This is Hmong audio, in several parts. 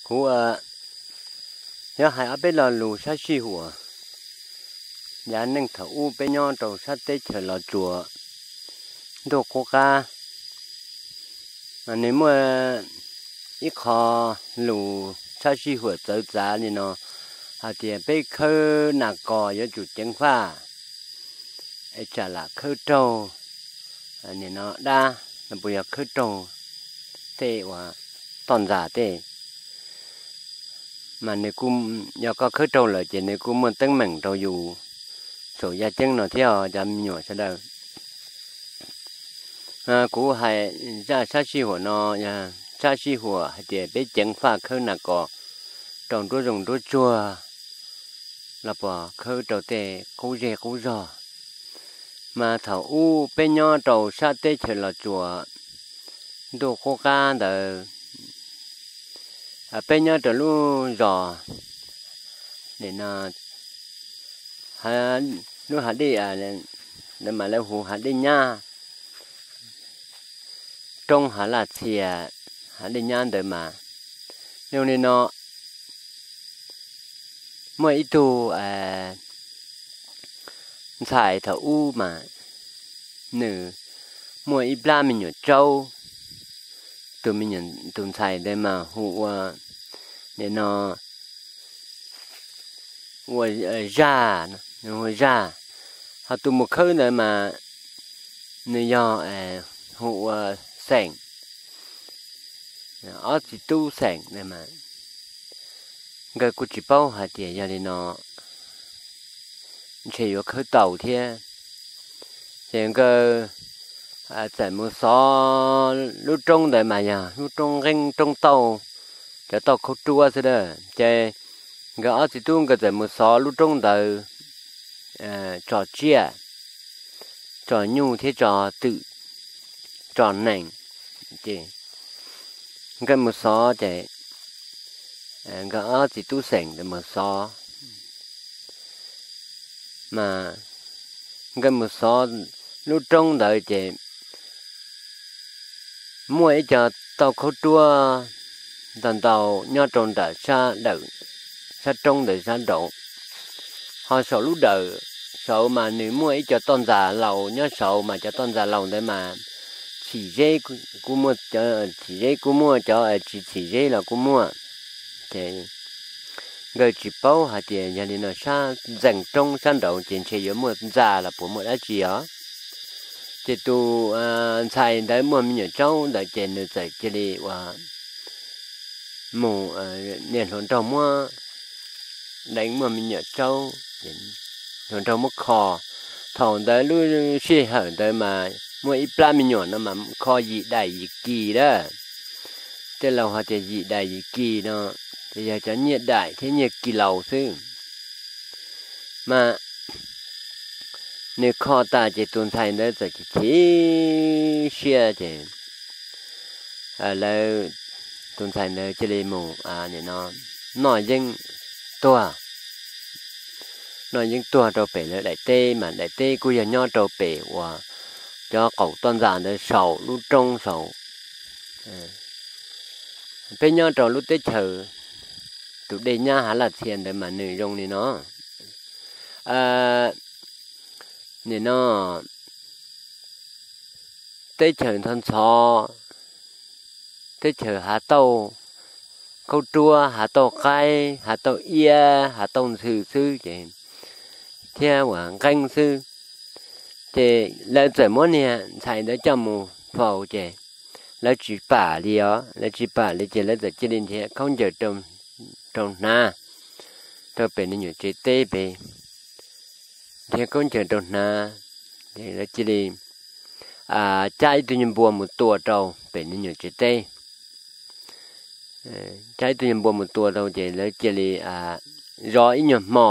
Kuv yuav hais ob peb lo lus sab sij huam. Yav neej thaum ub peb nyob rau sab teb chaws Los Tsuas ntuj qub qab, mas nws muaj ib qho lus sab sij huam txawv txav li no, hais tias peb khawb nas kos yuav tsum ceev faj, es tsam lam khawb raug, nim no dab no puas yog khawb raug tej uas toj ntxas tej. Mas nws kuj, yog koj khawb raug lawm ces nws kuj muaj teeb meem rau yus saum yaj ceeb no thiab os cov me nyuam sawv daws. Kuv hais zaj sab sij huam no, sab sij huam hais tias peb ceev faj khawb nas kos rau nruab zoov nruab tsuag los puas khawb rau tej qub zej qub zog. Mas thaum ub peb nyob rau sab teb chaws Los Tsuas ntuj qub qab ntawd, peb nyob rau lub zos, nim no, lub hav dej, ntawd mas lawv hu hav dej nyab, roob hav laj txhia, hav dej nyab ntawd mas, zoo li no, muaj ib tug ntxhais thaum ub mas nws muaj ib plab me nyuam tsaub. Tus me nyuam, tus ntxhais ntawd mas hu ua, nim no, ua Zaj, hu Zaj. Ho tus mus khawb ntawd mas nws yog, hu ua Xeem, ob txiv tub Xeem ntawd mas nkawd kuj tsis paub hais tias yog li no ntshe yuav khawb tau thiab. Ces nkawd txawm mus xov lub roob ntawd mas yog lub roob nqeeb roob tauj, cov tauj khaub ruab xwb a. Ces nkawd ob txiv tub nkawd txawm mus xov lub roob ntawd tso tsiaj, tso nyuj thiab tso twm, tso nees. Ces nkawd mus xov ces nkawd ob txiv tub Xeem ntawd mus xov, mas nkawd mus xov lub roob ntawd ces muaj ib co tauj khaub ruab ntau ntau nyob rau nram sab dawm, sab roob ntawd sab nraud. Ho saum lub dawm saud mas nws muaj ib co toj ntxas laus nyob saud, mas cov toj ntxas laus ntawd mas txhim zeb kuj muaj, txhim zeb kuj muaj, cov tsis txhim zeb los kuj muaj. Ces nkawd tsis paub hais tias yog li no sab ntxees roob sab nraud ces ntshe yuav muaj ntxa los puas muaj dab tsi os. Ces tus ntxhais ntawd muaj me nyuam tsaub ntawd ces nws txawm cia li ua mus, niag hluas nraug muab deev muaj me nyuam tsaub, hluas nraug muab kho. Thaum ntawd lub sij hawm ntawd mas muaj ib plab me nyuam no mas kho yim daim yim kis lawm. Tej laus hais tias yim daim yim kis no ces yog cov nyiaj daim thiab nyiaj kis laus xwb. Mas nws kho tas ces tus ntxhais ntawd txawm chim chim siab ces lawv, tus ntxhais ntawd cia li mus, nim no, noj yeeb tuag. Noj yeeb tuag rau pem lawv daim teb, mas daim teb kuj yog nyob rau pem uas cov qaum toj ntxas ntawd saum lub roob saud. Peb nyob rau lub teb chaws tus dej nyab hav laj txhia ntawd mas nws zoo li no. Nim no teb chaws ntxhov ntxhov, teb chaws hav tauj khaub ruab, hav tauj qaib, hav tauj iab, hav tauj ntxhw xwb ces, thiab uas nqeeb xwb. Ces lawv txawm muab niag ntxhais ntawd coj mus faus ces lawv tsis pam li os, lawv tsis pam li ces lawv txawm cia li nrhiav khaub ncaws rau hnav rau pem nws nyuam tsev teb pem, nrhiav khaub ncaws rau hnav, ces lawv cia li cab ib tug nyuag npua mus tua rau pem nws nyuam tsev teb. Cab ib tug nyuag npua mus tua rau ces lawv cia li zov ib nyuag hmo,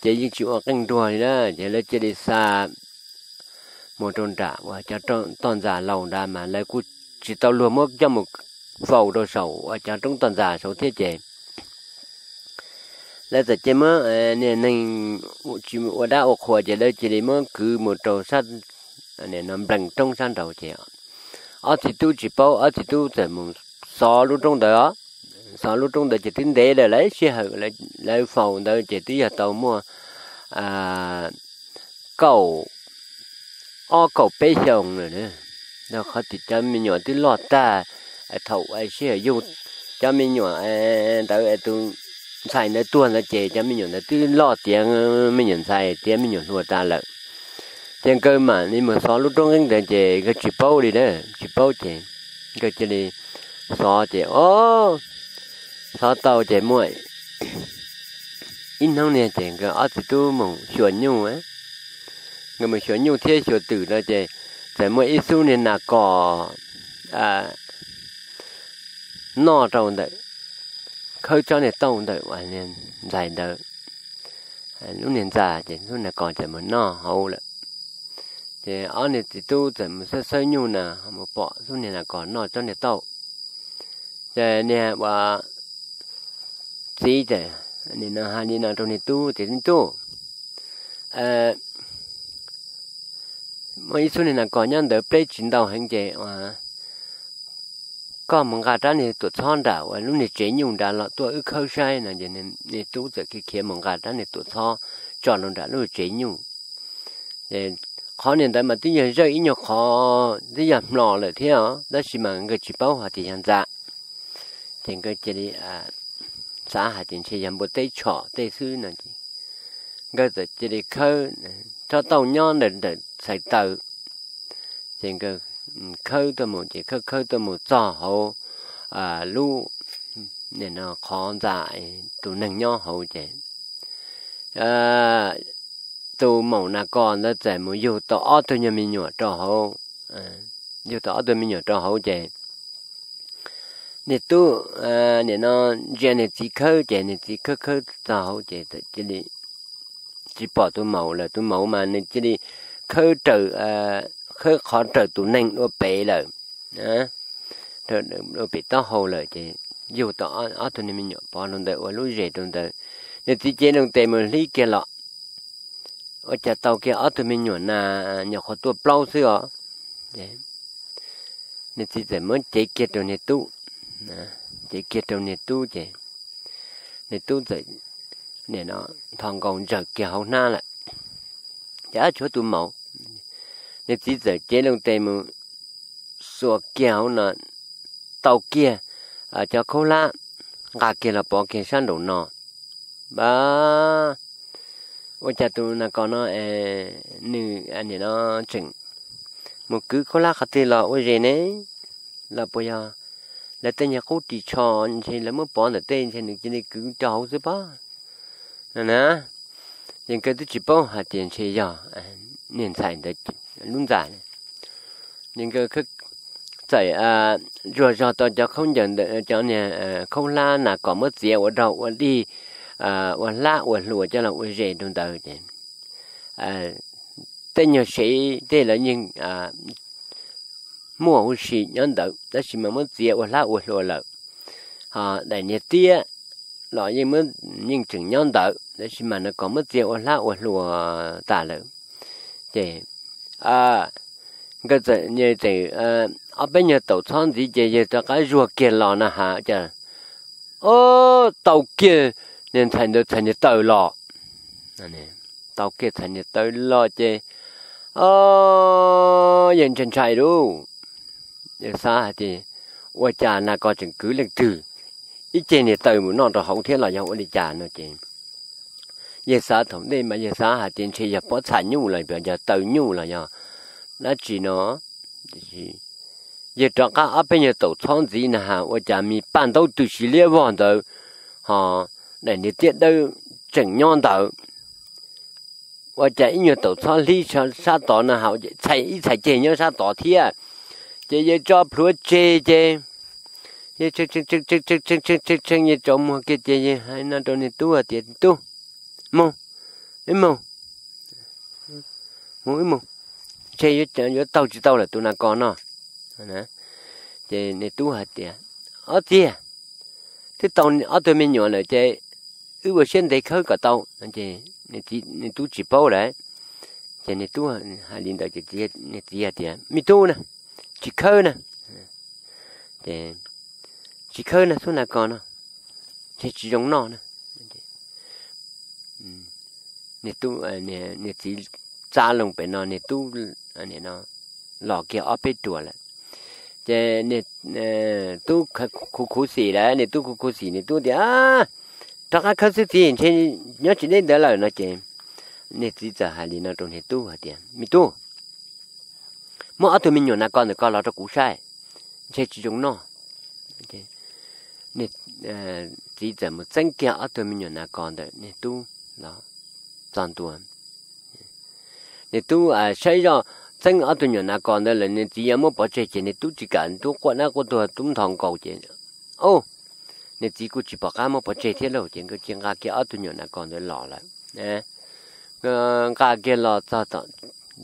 ces yeej tsis ua qeej nruag li na, ces lawv cia li xa mus rau nram uas cov toj ntxas laus nrad mas lawv kuj tsis tau luag muab coj mus faus rau saum uas cov roob toj ntxas saud thiab ces lawv txawm cia muab niag neeg tsis ua dab ua qhua ces lawv cia li muab kwv mus rau sab, no, nplees roob sab nraud ces ob txiv tub tsis paub, ob txiv tub txawm mus xov lub roob ntawd os, xov lub roob ntawd ces twb ntev lawm, lawv sij hawm lawv faus ntawd ces twb yog tau muaj kaum, ob kaum peb xyoos lawm. Rau qhov tias cov me nyuam twb loj tag, thaum sij hawm yug cov me nyuam ntawd, tus ntxhais ntawd tuag ntawd ces cov me nyuam ntawd twb loj tiav, me nyuam ntxhais tiav me nyuam hluas tas lawm. Ces nkawd mam li mus xov lub roob nqeeb ntawd ces nkawd tsis paub li na, tsis paub ces nkawd cia li xov ces o, xov tau ces muaj ib hnub niag ces nkawd ob txiv tub mus xyuas nyuj. Nkawd mus xyuas nyuj thiab xyuas twm no ces txawm muaj ib xub niag nas kos noj rau ntawm, khawb tsob niag tauj ntawm ntxhais ntawd, lub niag ntxa ces xub niag nas kos txawm mus noj hauv lawm. Ces ob niag txiv tub txawm mus xawb xawb nyuj na, mus pom xub niag nas kos noj tsob niag tauj. Ces niag ua txiv ces nim no hais li no rau niag tub tias, Niag tub, muaj ib xub niag nas kos nyob ntawd pleb tsis ntau heev ces koj mus nqa rab niag tuam txhob nram uas lub niag tsev nyuj nrad los tuaj wb khawb saib no. Niag tub txawm khiav khiav mus nqa rab niag tuam txhob tso rau nram lub tsev nyuj. Qhov niag ntawd mas twb yog zawj ib nyuag qhov twb yog hmlos lawm thiab os, tab sis mas nkawd tsis paub hais tias yog ntxa. Ces nkawd cia li xav hais tias ntshe yog npua teb tshom tej xwb no. Nkawd txawm cia li khawb, tsob tauj nyob ntawm ntawm txhais taw, ces nkawd khawb tuaj mus ces khawb khawb tuaj mus txog hauv lub, nim no qhov ntxa, tus neeg nyob hauv ces tus maum nas kos ntawd txawm mus yug tau ob tug nyuag me nyuam rau hauv, yug tau ob tug me nyuam rau hauv ces niag tub, nim no ntsia niag txiv khawb ces niag txiv khawb khawb txog hauv ces txawm cia li tsis pom tus maum lawm. Tus maum mas nws cia li khawb raws, khawb qhov raws tus neeg dua pem lawm, dua pem taub hau lawm ces yug tau ob tug niag me nyuam pov rau ntawd ua lub zes rau ntawd. Niag txiv cev loo tes mus hlib kiag los, ua cas tau kiag ob tug me nyuam na, nyuam qhuav tuaj plaub xwb os. Niag txiv txawm muab cev kiag rau niag tub, cev kiag rau niag tub ces niag tub txawm nim no nthos nkaus ntsaws kiag hauv hnab lawm, ces tshuav tus maum. Niag txiv txawm cev loo tes mus xuas kiag hauv no, tau kiag cov khaub hlab, nqa kiag los pov kiag sab nraum no. Ab, ua cas tus nas kos no nws nim no tseem mus kwv khaub hlab qhov twg los ua zes ne? Los puas yog lawv tej nyuag qub ris tsho ntshe lawv muab pov ntawm tej ntshe nws cia li kwv rau hauv xwb pob no na. Ces nkawd twb tsis paub hais tias ntshe yog niag ntxhais ntawd lub ntxa. Ces nkawd txawm zuag zog tau cov khaub ncaws ntawm cov niag khaub hlab nas kos muab txiav ua daug ua dig, ua hlab ua hlua coj los ua zes rau ntawd ces tej nyuag sev tej los yeej muaj huv si nyob ntawd tab sis mas muab txiav ua hlab ua hlua lawm. Ho daim niag tiab los yeej, yeej tseem nyob ntawd tab sis mas nas kos muab txiav ua hlab ua hlua tas lawm. Ces nkawd txawm, txawm ob peb nyuag taum txhob ntxiv ces yawg rov qab zuag kiag los na has cas, o, tau kiag niag ntxhais ntawd txhais niag taw los. Tau kiag txhais niag taw los ces yawg ntshai ntshai lauj. Yawg xav hais tias ua cas nas kos tseem kwv leej twg, ib ceg niag taw mus noj rau hauv thiab los yog ua li cas no ces yawg xav thaum ntej mas yawg xav hais tias ntshe yog pob txha nyuj los yog taw nyuj los yog dab tsi no. Yawg rov qab ob peb nyuag taum txhob ntxiv na has ua cas me paj ntaub tw si liab vog ntawd, ho daim niag tiab dawb tseem nyob ntawd. Ua cas ib nyuag taum txhob hlib sab tod na has ib txhais ceg nyob sab tod thiab. Ces yawg tso plhuav tseg ces yawg tshee, yawg tsaus muag kiag ces yawg hais no rau niag tub hais tias, Tub, mus, wb mus, mus wb mus, ntshe yuav taug tsis tau lawm tus nas kos no. Ces niag tub hais tias, Ob txiv, twb tau ob tug me nyuam lawm ces wb ua siab ntev khawb kom tau. Ces niag tub tsis paub lawm. Ces niag tub hais li ntawd ces niag txiv hais tias, Me tub na, tsis khawb na, tsis khawb na xub nas kos no. ntshe tsis zoo noj na. Niag txiv txav loo pem no, niag tub los kiag ob peb ruam lawm. Ces niag tub khuv khuv xim lawm, niag tub khuv khuv xim, niag tub tias, Rov qab khawb xwb txiv, ntshe nyob tsis deb ntawd lawm no ces niag txiv txawm hais li no rau niag tub hais tias, Me tub, muab ob tug me nyuam nas kos ntawm ko los rau kuv saib, ntshe tsis zoo noj. Txiv txawm mus txeeb kiag ob tug me nyuam nas kos ntawm niag tub los txog ntua. Niag tub saib zoj txeeb ob tug nyuam nas kos ntawd lawm, niag txiv yuav muab pov tseg ces niag tub tsis kam, tub quaj dab quaj tuag, tub ntho nkaus ces, o, niag txiv kuj tsis pom qab muab pov tseg thiab lauj, ces nkawd cia nqa kiag ob tug nyuam nas kos ntawd los lawm. Nqa kiag los txog tom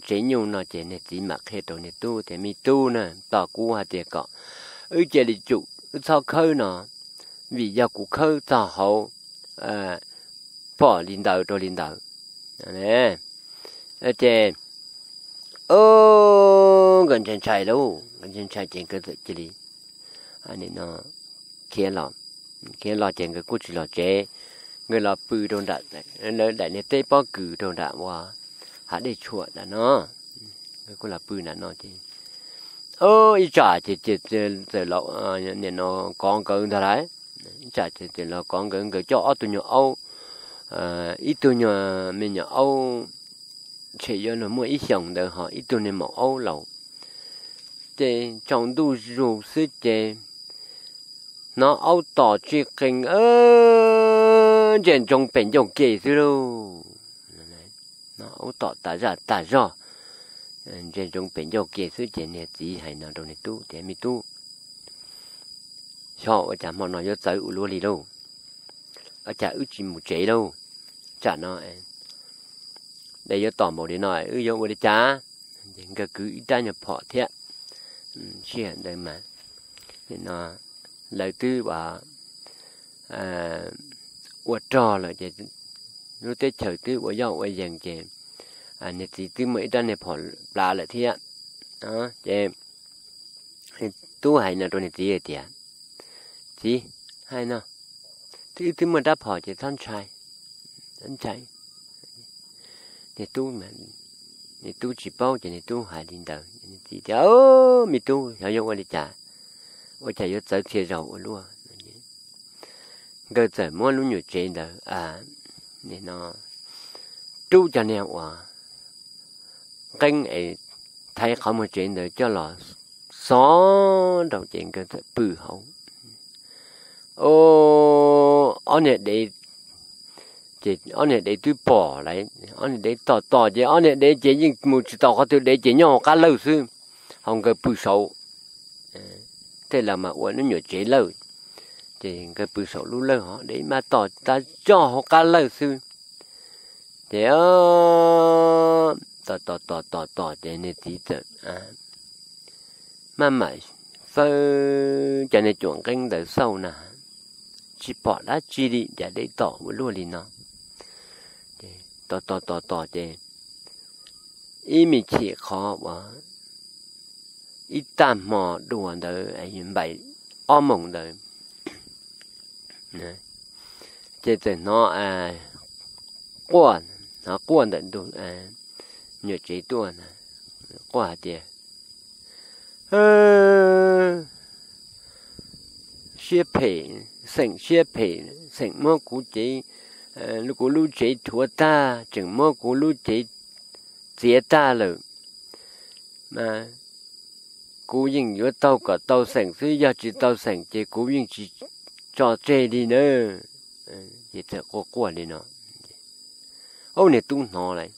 tsev nyuj no ces niag txiv mam qhia rau niag tub tias, Me tub na, tos kuv hais tias kom wb cia li tsum, wb txhob khawb no, vim yog kuv khawb txog hauv pom li ntawd rau li ntawd. Ces nkawd ntshai ntshai lauj, nkawd ntshai ntshai ces nkawd txawm cia li khiav los, khiav los ces nkawd kuj tsis los tsev, nkawd los pw rau nram lawv daim niag teb pob kws rau nram uas hav dej tshuam nram no. Nkawd kuj los pw nram no ces ib tsam ces txawm los, nim no kov nkawd ntag lauj. Ib tsam ces txawm los kov nkawd, nkawd coj ob tug nyuag aub, ib tug nyuag me nyuam aub ntshe yuav luag muaj ib xyoos ntawd, ho ib tug niag maum aub laus. Ces tsaus ntuj zus xwb ces hnov aub tom tsij qees ntsia ntsoov pem ncauj ke xwb lauj. Hnov aub tom tas zaj tas zog ntsia ntsoov pem ncauj ke xwb ces niag txiv hais no rau niag tub tias, Me tub, xyov ua cas hmo no yuav txawv ua luaj li lauj, ua cas wb tsis mus tsev lauj? Tsam no de yuav tom npaum li no wb yuav ua li cas? Nkawd kwv ib rab nyuag phom thiab sij hawm ntawd mas no lawv twb ua rog lawm ces lub teb chaws twb ua yoj ua yees ces niag txiv twb muaj ib rab niag phom plav lawm thiab. Ces tub hais no rau niag txiv hais tias, Txiv, hais no, wb twb muaj rab phom ces txhob ntshai, txhob ntshai. Niag tub, niag tub tsis paub ces niag tub hais li ntawd, txiv tias, Me tub, xyov yuav ua li cas, ua cas yuav txawv txhia zaus ua luaj. Nkawd txawm muab lub nyuam tsev ntawd no rub cov niag uas nqeeb es thaiv qhov muag tsev ntawd coj los xov nraum ces nkawd txawm pw hauv. Ob niag dev, ces ob niag dev twb pom lawm, ob niag dev tom tom ces ob niag dev ces yeej mus tsis tau qhov twg, dev ces nyob hauv qab lawj xwb, ho nkawd pw saud. Tej laus mas ua lub nyuam tsev lawj, ces nkawd pw saum lub lawj ho dev mas tom tas zog hauv qab lawj xwb. Ces tom tom tom tom tom ces niag txiv txawm maj mam fawb cov niag cuam nqeeb ntawd xauj na, tsis pom dab tsi li, cas dev tom ua luaj li no. Tom tom tom tom ces ib me chim qhov uas ib tag hmo dua ntawd npaum ob moos ntawd, ces txawm hnov quaj, hnov quaj ntawm ntug nyuam tsev tuaj, quaj hais tias, Siab phem, xeem siab phem, xeem muab kuv cev, kuv lub tsev rhuav tag, tseem muab kuv lub cev txiav tag lawm. Mas kuv yeej yuav taug kom tau xeem xwb, yog tsis tau xeem ces kuv yeej tsis tso tseg li na. Ces txawm quaj quaj li no. Ub, niag tub hnov lawm,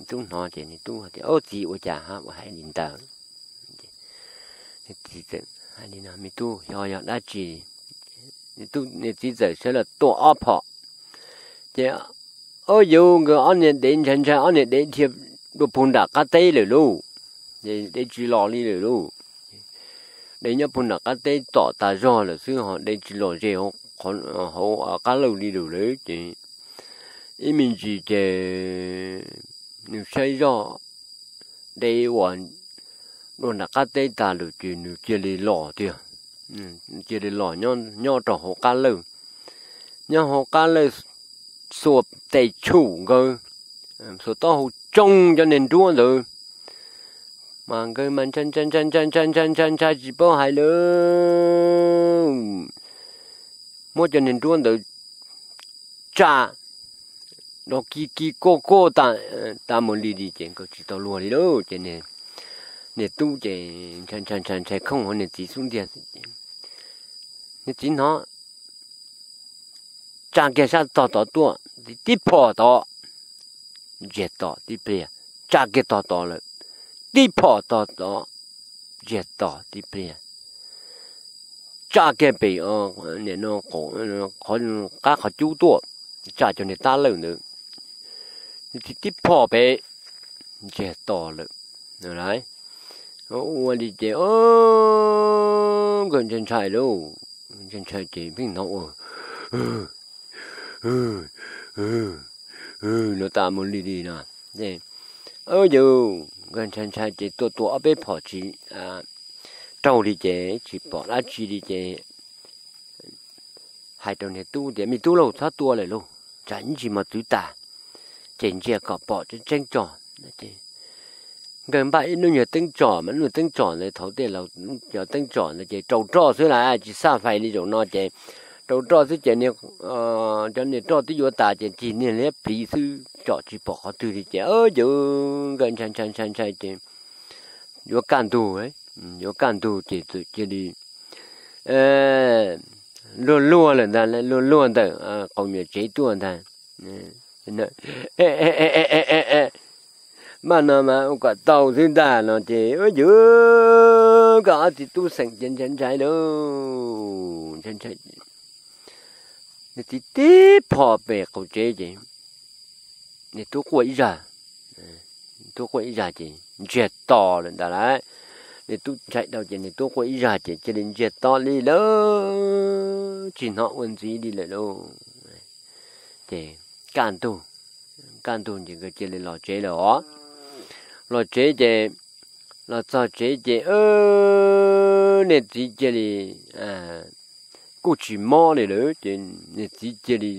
tub hnov ces niag tub tias, Ub, txiv, ua cas ho ua hais li ntawd? Txiv txawm hais li no, Me tub, xyov yog dab tsi? Niag txiv txawm sawv los tua ob phom, ces ub, yuav nkawd ob niag dev ntshai ntshai, ob niag dev dhia dua puag nram qab teb lawm lauj. Ces dev tsis los li lawm lauj. Dev nyob puag nram qab teb tom tas zog lawm xwb, ho dev tsis los ze hauv qab lawj li lawm lauj. Ces ib me ntsis ces nws saib zoj dev uas dua nram qab teb tas lawm ces nws cia li los tiag, cia li los nyob rau hauv qab lawj. nyob hauv qab lawj xuas tes tshum nkawd, xuas taub hau tsoo cov niag nruab ntawd, mas nkawd mas ntshai ntshai ntshai ntshai ntshai ntshai ntshai ntshai tsis paub hais lawm, muab cov niag nruab ntawd tsa rau ki ki kuj kuj tas mus li li ces nkawd tsis tau luag li lauj. Ces niag tub ces ntshai ntshai ntshai ntshai khooj hauv niag txiv xub ntiag. Niag txiv hnov tsa kiag sab tog tod tuaj, tib phom tod, ntsiag to tib pliag, tsa kiag tog tod lawm, tib phom tog tod, ntsiag to tib pliag, tsa kiag pem qab qhov cub tuaj, tsa cov niag tab lawj ntawd, tib phom pem, ntsiag to lawm. Ua li ces nkawd ntshai ntshai lauj, ntshai ntshai ces pheej hnov ua luag tas mus li li no. Yus nkawd ntshai ntshai ces tua tua ob peb phom tsis raug li ces tsis pom dab tsi li ces hais rau niag tub tias, me tub lauj, txhob tua lawm lauj, tsam ib ntsis mos txwv tas ces ntsia kom pom tseeb tseeb tso. Nkawd npaj ib lub nyuag teeb tsom mas lub nyuag teeb tsom ntawd thaum tej laus cov teeb tsom ntawd ces rau roj xwb las, tsis xaj fais li zaum no ces rau roj xwb ces cov niag roj twb yuav tas ces cig niag liab pliv xwb tsom tsis pom qhov twg li ces yus nkawd ntshai ntshai ntshai ntshai ces yuav kaj ntug, yuav kaj ntug ces txawm cia li luag luag lawm ntag, luag luag ntawm qaum nyuam tsev tuaj ntag. Maj no mas ua kom tau xwb ntag no ces yus nkawd ob txiv tub xeem ces ntshai ntshai lauj, ntshai ntshai. Niag txiv tib phom pem qaum tsev ces niag tub quaj ib zag, tub quaj ib zag ces ntsiag to lawm ntag lauj. Niag tub ntshai dhau ces niag tub quaj ib zag ces cia li ntsiag to li lawm, tsis hnov ua ntxiv li lawm lauj. Ces kaj ntug, kaj ntug ces nkawd cia li los tsev lawm os. Los tsev ces, los txog tsev ces niag txiv cia li kuj tsis mob li lawm ces niag txiv cia li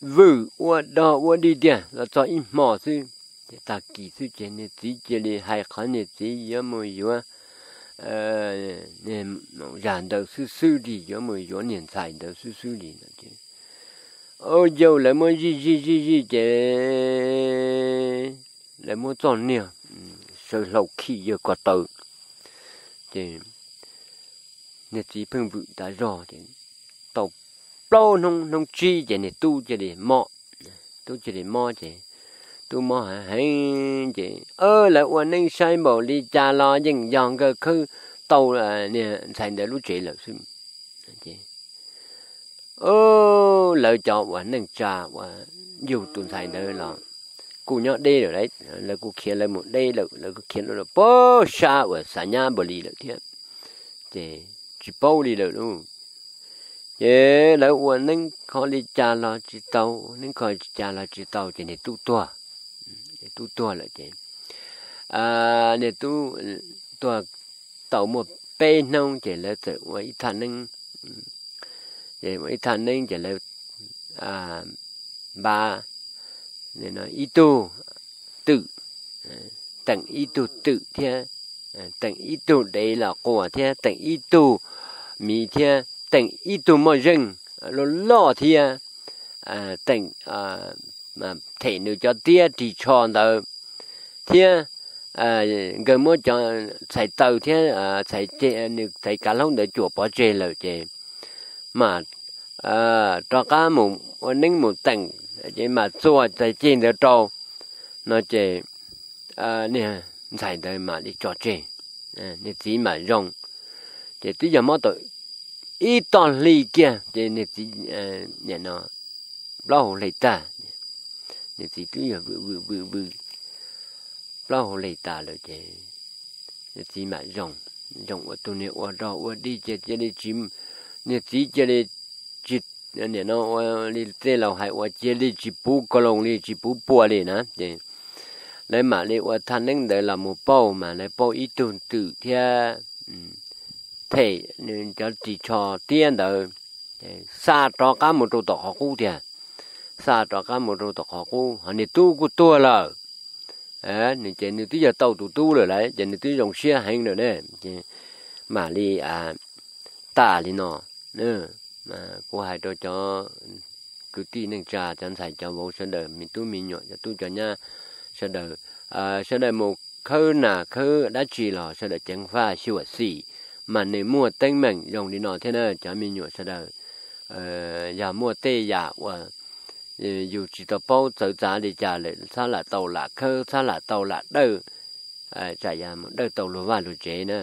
vwm ua dog ua dig tiag los txog ib hmo xwb. Ces tag kis xwb ces niag txiv cia li hais qhov niag txiv yuav mus yuav zag ntawd xwb xwb li, yuav mus yuav niag ntxhais ntawd xwb xwb li no ces, yus lawv muab zij zij zij zij ces lawv muab txoj niag saw hlau khij yawg ko taw ces niag txiv pheej vwm tas zog ces tau plaub hnub, hnub tsib ces niag tub cia li mob. Tub cia li mob ces tub mob heev heev ces lawv ua neeb saib npaum li cas los yeej yog nkawd khawb tau niag ntxhais ntawd lub tsev lawm xwb. Lawv cov uas neej tsa uas yug tus ntxhais ntawd los kuj nyob deb lawm, lawv kuj khiav lawv mus deb lawm, lawv kuj khiav lawv puag sab uas Xav Nyab Npos Lis lawm thiab. Ces tsis paub li lawm lauj. Ces lawv ua neeb kho li cas los tsis tau, ua neeb kho li cas los tsis tau ces niag tub tuag. Tub tuag lawm ces niag tub tuag tau muaj peb hnub ces lawv txawm ua ib thaj neeb. Ces ua ib thaj neeb ces lawv npaj ib tug twm, teem ib tug twm thiab, teem ib tug dev los quas thiab, teem ib tug miv thiab, teem ib tug moj zeej loj loj thiab, teem them nws cov tiab ris tsho ntawd thiab. Nkawd muab cov txhais taw thiab txhais, nws txhais kav hlaub ntawd cuam pov tseg lawm ces mam rov qab mus ua neeb mus teem, ces mam txuas txhais ceg ntawd rau no ces niag ntxhais ntawd mam li tso tseg, niag txiv mam zoo. Ces twb yog mob tau ib tog hli kiag ces niag txiv nim no plaub hau hle tag. Niag txiv twb yog vwm vwm vwm vwm plaub hau hle tas lawm ces niag txiv mam zoo, zoo ua tus niag ua rog ua dig ces cia li tsis, niag txiv cia li tsis, nim no ua li tej laus hais uas cia li tsis puv ko loos li, tsis puv pua li na ces lawv mam li ua thaj neeb ntawd los mus pauj mas lawv pauj ib tug twm thiab them nws cov ris tsho tiab ntawd Xa rov qab mus rau tom qhov qub tiag, xa rov qab mus rau tom qhov qub, ho niag tub kuj tuag lawm. Nws ces nws twb yog tau tus tub lawm lauj, ces nws twb zoo siab heev lawm ne, ces mam li tas li no. Kuv hais rau cov kwv tij neej tsa, cov ntxhais cov vauv sawv daws, me tub me nyuam, cov tub cov nyab sawv daws, sawv daws mus khawb nas khawb dab tsi los sawv daws ceev faj xyuam xim, mas nws muaj teeb meem zoo li no thiab na cov me nyuam sawv daws. Yog muaj tej yam uas yus tsis tau paub txawv txav li cas lawm, txhob lam tau lam khawb, txhob lam tau lam dawj, tsam yog mus dawj tau luag vaj luag tsev na.